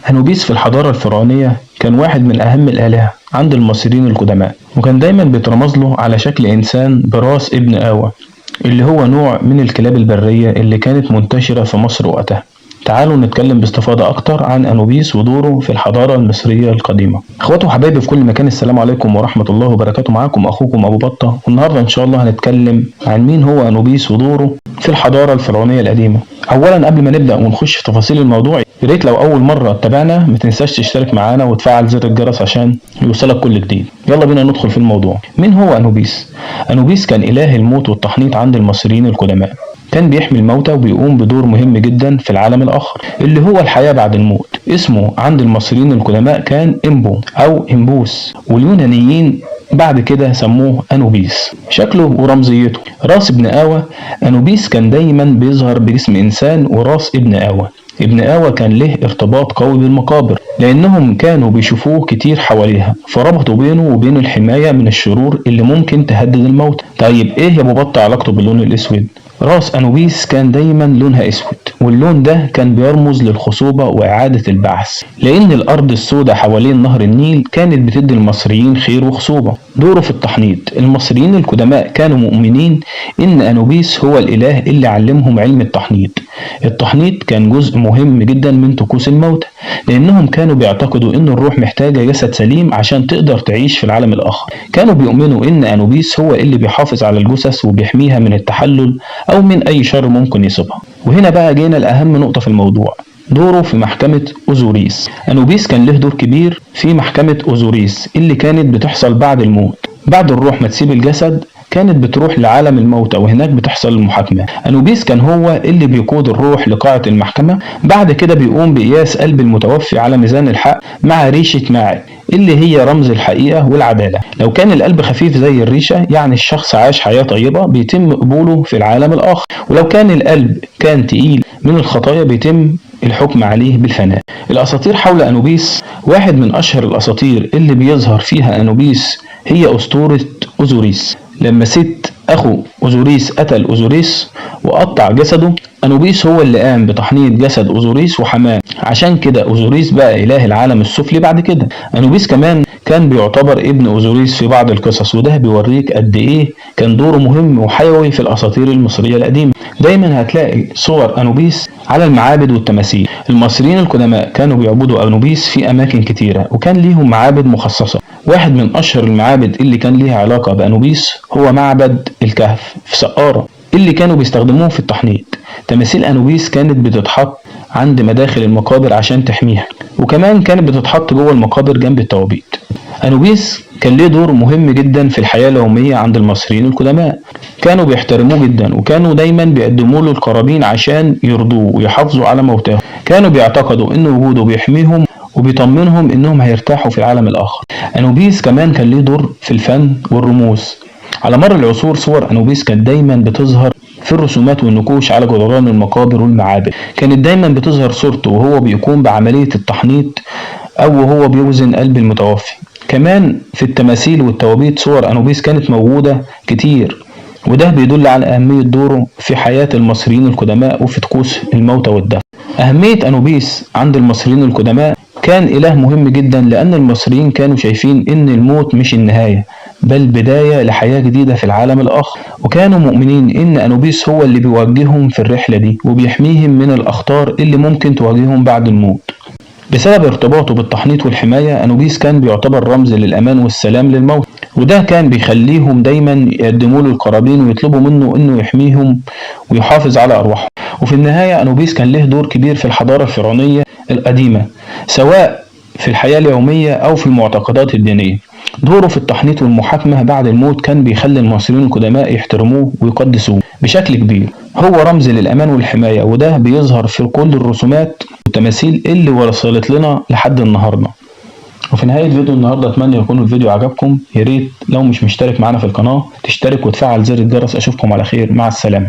أنوبيس في الحضارة الفرعونية كان واحد من أهم الآلهة عند المصريين القدماء، وكان دايما بيترمز له على شكل إنسان براس ابن آوى، اللي هو نوع من الكلاب البرية اللي كانت منتشرة في مصر وقتها. تعالوا نتكلم باستفاضة أكتر عن أنوبيس ودوره في الحضارة المصرية القديمة. إخواتي وحبايبي في كل مكان، السلام عليكم ورحمة الله وبركاته. معاكم أخوكم أبو بطة، والنهاردة إن شاء الله هنتكلم عن مين هو أنوبيس ودوره في الحضارة الفرعونية القديمة. أولا قبل ما نبدأ ونخش في تفاصيل الموضوع، يا ريت لو أول مرة تتابعنا ما تنساش تشترك معانا وتفعل زر الجرس عشان يوصلك كل جديد. يلا بينا ندخل في الموضوع. مين هو أنوبيس؟ أنوبيس كان إله الموت والتحنيط عند المصريين القدماء. كان بيحمي الموتى وبيقوم بدور مهم جدا في العالم الآخر اللي هو الحياة بعد الموت. اسمه عند المصريين القدماء كان إمبو أو إمبوس، واليونانيين بعد كده سموه أنوبيس. شكله ورمزيته: راس ابن آوى. أنوبيس كان دايما بيظهر بجسم إنسان وراس ابن آوى. ابن آوى كان له ارتباط قوي بالمقابر لأنهم كانوا بيشوفوه كتير حواليها، فربطوا بينه وبين الحماية من الشرور اللي ممكن تهدد الموت. طيب إيه يا أبو بطة علاقته باللون الأسود؟ راس أنوبيس كان دايما لونها أسود، واللون ده كان بيرمز للخصوبة وإعادة البعث، لأن الأرض السوداء حوالين نهر النيل كانت بتدي المصريين خير وخصوبة. دوره في التحنيط: المصريين القدماء كانوا مؤمنين إن أنوبيس هو الإله اللي علمهم علم التحنيط. التحنيط كان جزء مهم جدا من طقوس الموتى، لأنهم كانوا بيعتقدوا إن الروح محتاجة جسد سليم عشان تقدر تعيش في العالم الآخر. كانوا بيؤمنوا إن أنوبيس هو اللي بيحافظ على الجثث وبيحميها من التحلل أو من أي شر ممكن يصيبها. وهنا بقى جينا لأهم نقطة في الموضوع: دوره في محكمة أوزوريس. أنوبيس كان له دور كبير في محكمة أوزوريس اللي كانت بتحصل بعد الموت. بعد الروح ما تسيب الجسد كانت بتروح لعالم الموتى، وهناك بتحصل المحاكمة. أنوبيس كان هو اللي بيقود الروح لقاعة المحكمة. بعد كده بيقوم بقياس قلب المتوفي على ميزان الحق مع ريشة ماعت اللي هي رمز الحقيقة والعدالة. لو كان القلب خفيف زي الريشة يعني الشخص عاش حياة طيبة بيتم قبوله في العالم الآخر، ولو كان القلب كان تقيل من الخطايا بيتم الحكم عليه بالفناء. الأساطير حول أنوبيس: واحد من أشهر الأساطير اللي بيظهر فيها أنوبيس هي أسطورة أوزوريس. لما ست أخو أوزوريس قتل أوزوريس وقطع جسده، أنوبيس هو اللي قام بتحنيط جسد أوزوريس وحماه، عشان كده أوزوريس بقى إله العالم السفلي بعد كده. أنوبيس كمان كان بيعتبر ابن أوزوريس في بعض القصص، وده بيوريك قد إيه كان دوره مهم وحيوي في الأساطير المصرية القديمة. دايما هتلاقي صور أنوبيس على المعابد والتماثيل. المصريين القدماء كانوا بيعبدوا أنوبيس في أماكن كتيرة، وكان ليهم معابد مخصصة. واحد من أشهر المعابد اللي كان ليها علاقة بأنوبيس هو معبد الكهف في سقارة اللي كانوا بيستخدموه في التحنيط. تماثيل أنوبيس كانت بتتحط عند مداخل المقابر عشان تحميها، وكمان كانت بتتحط جوه المقابر جنب التوابيت. أنوبيس كان ليه دور مهم جدا في الحياة اليومية عند المصريين القدماء. كانوا بيحترموه جدا، وكانوا دايما بيقدموا له القرابين عشان يرضوه ويحافظوا على موتاهم. كانوا بيعتقدوا ان وجوده بيحميهم وبيطمنهم انهم هيرتاحوا في العالم الاخر. أنوبيس كمان كان ليه دور في الفن والرموز. على مر العصور صور أنوبيس كانت دايما بتظهر في الرسومات والنقوش على جدران المقابر والمعابد. كانت دايما بتظهر صورته وهو بيقوم بعملية التحنيط أو وهو بيوزن قلب المتوفي. كمان في التماثيل والتوابيت صور أنوبيس كانت موجودة كتير، وده بيدل على أهمية دوره في حياة المصريين القدماء وفي طقوس الموتى والدفن. أهمية أنوبيس عند المصريين القدماء: كان إله مهم جدا، لأن المصريين كانوا شايفين إن الموت مش النهاية بل بداية لحياة جديدة في العالم الآخر، وكانوا مؤمنين إن أنوبيس هو اللي بيوجههم في الرحلة دي وبيحميهم من الأخطار اللي ممكن تواجههم بعد الموت. بسبب ارتباطه بالتحنيط والحماية، أنوبيس كان بيعتبر رمز للأمان والسلام للموت، وده كان بيخليهم دايما يقدموا له القرابين ويطلبوا منه إنه يحميهم ويحافظ على أرواحهم. وفي النهاية أنوبيس كان له دور كبير في الحضارة الفرعونية القديمة، سواء في الحياة اليومية أو في المعتقدات الدينية. دوره في التحنيط والمحاكمة بعد الموت كان بيخلي المصريين القدماء يحترموه ويقدسوه بشكل كبير. هو رمز للأمان والحماية، وده بيظهر في كل الرسومات والتماثيل اللي وصلت لنا لحد النهاردة. وفي نهاية فيديو النهاردة أتمنى يكون الفيديو عجبكم. يا ريت لو مش مشترك معانا في القناة تشترك وتفعل زر الجرس. أشوفكم على خير، مع السلامة.